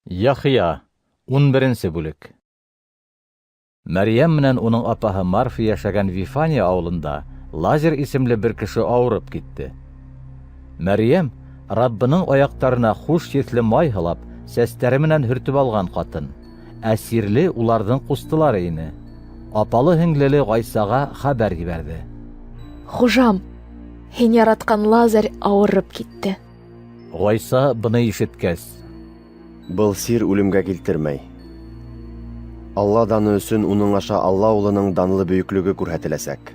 Яхъя, 11 бүлек. Мәрьям менән уның апаһы Марфа йәшәгән Вифания ауылында Лазар исемле бер кеше ауырып китте. Мәрьям Раббының аяҡтарына хуш еҫле май һылап, сәстәре менән һөртөп алған ҡатын, ә сирле уларҙың ҡустылары ине. Апалы-һеңлеле Ғайсаға хәбәр ебәрҙе. Хужам, һин яратҡан Лазарь ауырып китте. Ғайса быны ишеткәс: Был сир үлемгә килтермәй. Алла даны өсөн уның аша Алла Улының данлы бөйөклөгө күрһәтеләсәк,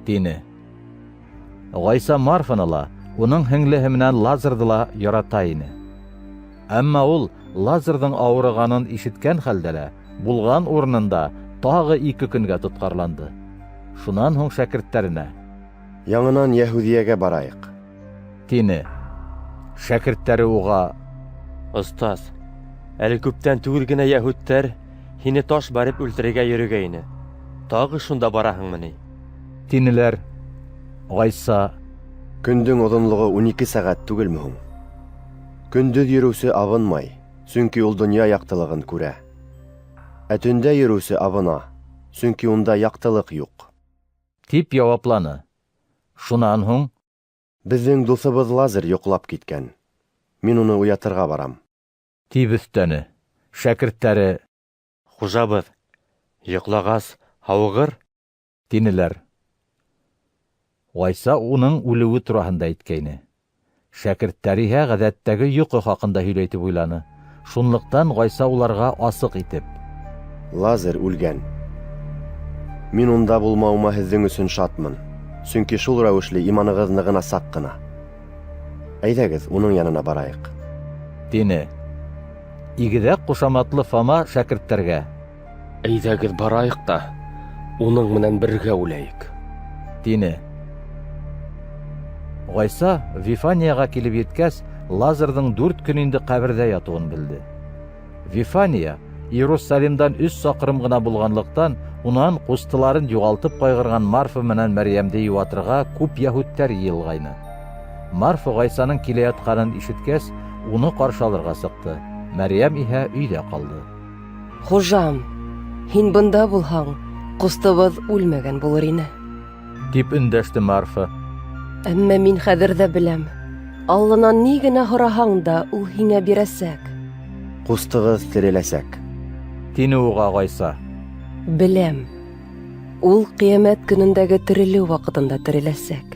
тине. Ғайса Марфаны ла, уның һеңлеһе менән Лазарҙы ла ярата ине. Әммә ул Лазарҙың ауырығанын ишеткән хәлдә лә, булған урынында тағы 2 көнгә тотҡарланды. Шунан һуң шәкерттәренә: Яңынан Йәһүҙиәгә барайыҡ, тине. Шәкерттәре уға: Остаз, әле күптән түгел генә йәһүдтәр һине таш бәреп үлтерергә йөрөгәйне. Тағы шунда бараһыңмы ни? Тинеләр. Ғайса: Көндөң оҙонлоғо 12 сәғәт түгелме һуң? Көндөҙ йөрөүсе абынмай, сөнки ул донъя яҡтылығын күрә. Ә төндә йөрөүсе абына, сөнки унда яҡтылыҡ юҡ, тип яуапланы. Шунан һуң: Беҙҙең дуҫыбыҙ Лазарь йоҡлап киткән. Мин уны уятырға барам, тип өҫтәне. Шәкерттәре: Хужабыҙ, йоҡлағас, һауығыр, тинеләр. Ғайса уның үлеүе тураһында әйткәйне. Шәкерттәр иһә ғәҙәттәге йоҡо хаҡында һөйләй тип уйланы. Шунлыҡтан Ғайса уларға асыҡ итеп: Лазарь үлгән. Мин унда булмауыма һеҙҙең өсөн шатмын, сөнки шул рәүешле иманығыҙ нығынасаҡ ҡына. Әйҙәгеҙ, уның янына барайыҡ, тине. Игеҙәк ҡушаматлы Фома шәкерттәргә: Әйҙәгеҙ барайыҡ та, уның менән бергә үләйек, тине. Ғайса Вифанияға килеп еткәс, Лазарҙың 4 көн инде ҡәберҙә ятыуын белде. Вифания Иерусалимдан 3 саҡрым ғына булғанлыҡтан, унан ҡустыларын юғалтып ҡайғырған Марфа менән Мәрйәмде йыуатырға күп йәһүдтәр йыйылғайны. Марфа Ғайсаның килә ятҡанын ишеткәс, уны ҡаршы алырға сыҡты. Мәрйәм иһә өйҙә ҡалды. Хужам, һин бында булһаң, ҡустыбыҙ үлмәгән булыр ине, тип өндәште Марфа. Әммә мин хәҙер ҙә беләм, Алланан ни генә һораһаң да, ул һиңә бирәсәк. Ҡустығыҙ тереләсәк, тине уға Ғайса. Беләм, ул ҡиәмәт көнөндәге терелеү ваҡытында тереләсәк.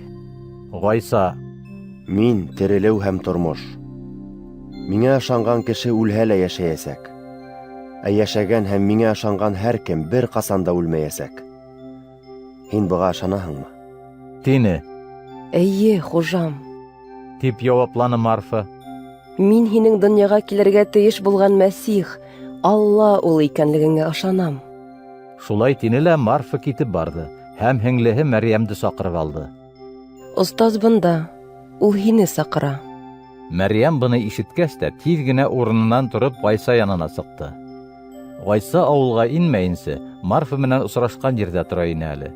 Ғайса: Мин терелеү һәм тормош. Миңә ышанған кеше үлһә лә йәшәйәсәк. Ә йәшәгән һәм миңә ышанған һәр кем бер ҡасан да үлмәйәсәк. Һин быға ышанаһыңмы? Тине. Эйе, хужам, тип яуапланы Марфа. Мин һинең донъяға килергә тейеш булған Мәсих, Алла ул икәнлегеңә ышанам. Шулай тине лә Марфа китеп барҙы һәм һеңлеһе Мәрйәмде саҡырып алды. Остаз бында, ул һине саҡыра. Мәрйәм быны ишеткәс тә тиҙ генә урынынан тороп Ғайса янына сыҡты. Ғайса ауылға инмәйенсә Марфа менән осрашҡан ерҙә тора ине әле.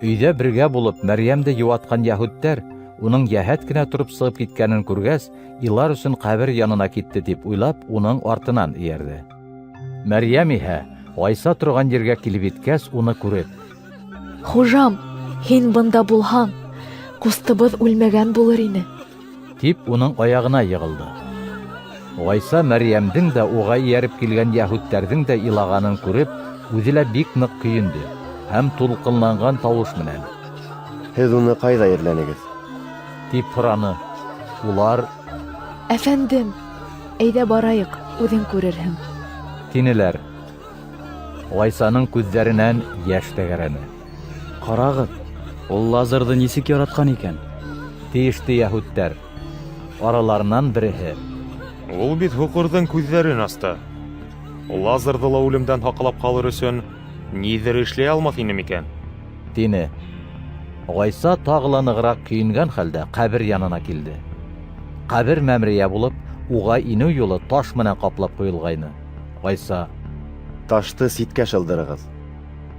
Өйҙә бергә булып Мәрйәмде йыуатҡан йәһүдтәр уның йәһәт кенә тороп сығып киткәнен күргәс, илар өсөн ҡәбер янына китте тип уйлап, уның артынан эйәрҙе. Мәрйәм иһә Ғайса торған ергә килеп еткәс, уны күреп: Хужам, һин бында булһаң, ҡустыбыҙ үлмәгән булыр ине, тип уның аяғына йығылды. Ғайса Мәрйәмдең дә уға эйәреп килгән йәһүдтәрҙең дә илағанын күреп, үҙе лә бик ныҡ көйөндө һәм тулҡынланған тауыш менән: Һеҙ уны ҡайҙа ерләнегеҙ? Тип һораны. Улар: Әфәндем, әйҙә барайыҡ, үҙең күрерһең, тинеләр. Ғайсаның күҙҙәренән йәш тәгәрәне. Ҡарағыҙ, ул Лазарҙы нисек яратҡан икән, тейеште йәһүдтәр. Араларынан береһе: Ул бит һуҡырҙың күҙҙәрен асты. Лазарҙы ла үлемдән һаҡлап ҡалыр өсөн ниҙер эшләй алмаҫ ине микән? Тине. Ғайса тағы ла нығыраҡ көйөнгән хәлдә ҡәбер янына килде. Ҡәбер мәмерйә булып, уға инеү юлы таш менән ҡаплап ҡуйылғайны. Ғайса: Ташты ситкә шылдырығыҙ,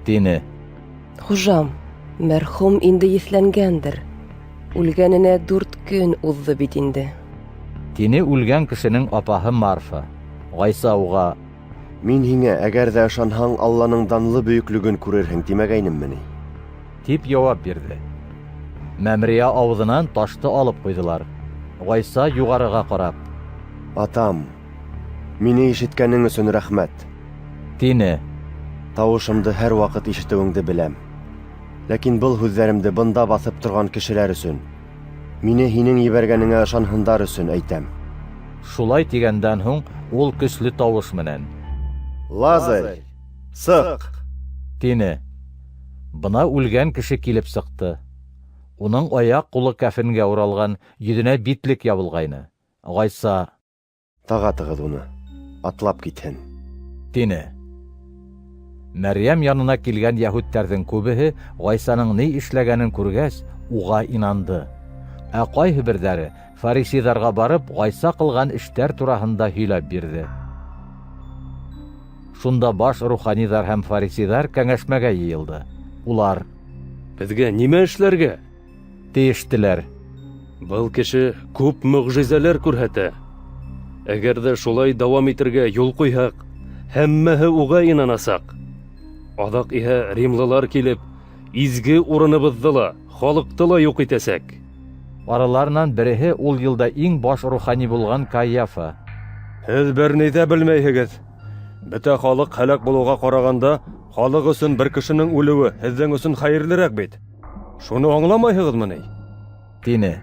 тине. Хужам, мәрхүм инде еҫләнгәндер. Үлгәненә 4 көн уҙҙы бит инде, тине үлгән кешенең апаһы Марфа. Ғайса уға: Мин һиңә, әгәр ҙә ышанһаң, Алланың данлы бөйөклөгөн күрерһең тимәгәйнемме ни? Тип яуап бирҙе. Мәмерйә ауыҙынан ташты алып ҡуйҙылар. Ғайса юғарыға ҡарап: Атам, мине ишеткәнең өсөн рәхмәт. Тине. Тауышымды һәр ваҡыт ишетеүеңде беләм. Ләкин был һүҙҙәремде бында баҫып торған кешеләр өсөн, мине һинең ебәргәнеңә ышанһындар өсөн әйтәм. Шулай тигәндән һуң ул көслө тауыш менән: Лазарь, сыҡ! Тине. Бына үлгән кеше килеп сыҡты. Уның аяҡ-ҡулы кәфенгә уралған, йөҙөнә битлек ябылғайны. Ғайса: Тағатығыҙ уны, атлап китһен. Тине. Мәрйәм янына килгән йәһүдтәрҙең күбеһе Ғайсаның ни эшләгәнен күргәс, уға инанды. Ә ҡайһы берҙәре фарисейҙарға барып, Ғайса ҡылған эштәр тураһында һөйләп бирҙе. Шунда баш руханиҙар һәм фарисейҙар кәңәшмәгә йыйылды. Улар: Беҙгә нимә эшләргә? Тиештеләр. Был кеше күп мөғжизәләр күрһәтә. Әгәр ҙә шулай дауам итергә юл ҡуйһаҡ, һәммәһе уға инанасаҡ. Аҙаҡ иһә римлылар килеп, изге урыныбыҙҙы ла, халыҡты ла юҡ итәсәк. Араларынан береһе ул йылда иң баш рухани булған Каяфа: Һеҙ бер ни ҙә белмәйһегеҙ. Бөтә халыҡ һәләк булыуға ҡарағанда, халыҡ өсөн бер кешенең үлеүе һеҙҙең өсөн хәйерлерәк бит. Шуны аңламайһығыҙмы ни? Тине.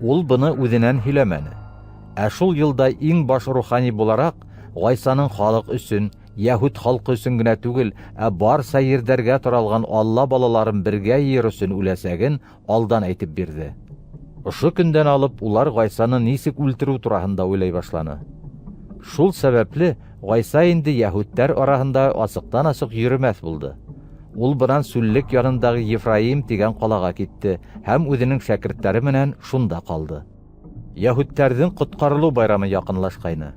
Ул быны үҙенән һөйләмәне. Ә шул йылда иң баш рухани булараҡ, Ғайсаның халыҡ өсөн, йәһүд халҡы өсөн генә түгел, ә барса ерҙәргә таралған Алла балаларын бергә йыйыр өсөн үләсәген алдан әйтеп бирҙе. Ошо көндән алып улар Ғайсаны нисек үлтереү тураһында уйлай башланы. Шул сәбәпле Ғайса инде йәһүдтәр араһында асыҡтан-асыҡ йөрөмәҫ булды. Ул бынан сүллек янындағы Ефраим тигән ҡалаға китте һәм үҙенең шәкерттәре менән шунда ҡалды. Йәһүдтәрҙең ҡотҡарылыу байрамы яҡынлашҡайны.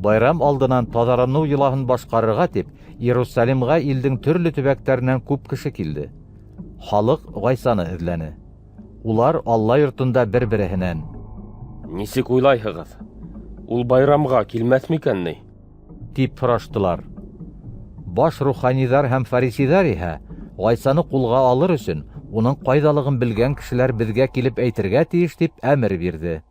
Байрам алдынан таҙарыныу йолаһын башҡарырға тип, Иерусалимға илдең төрлө төбәктәренән күп кеше килде. Халыҡ Ғайсаны эҙләне. Улар Алла йортонда бер-береһенән: Нисек уйлайһығыҙ? Ул байрамға килмәҫ микән ни? Тип һораштылар. Баш руханиҙар һәм фарисейҙар иһә Ғайсаны ҡулға алыр өсөн уның ҡайҙалығын белгән кешеләр беҙгә килеп әйтергә тейеш тип әмер бирҙе.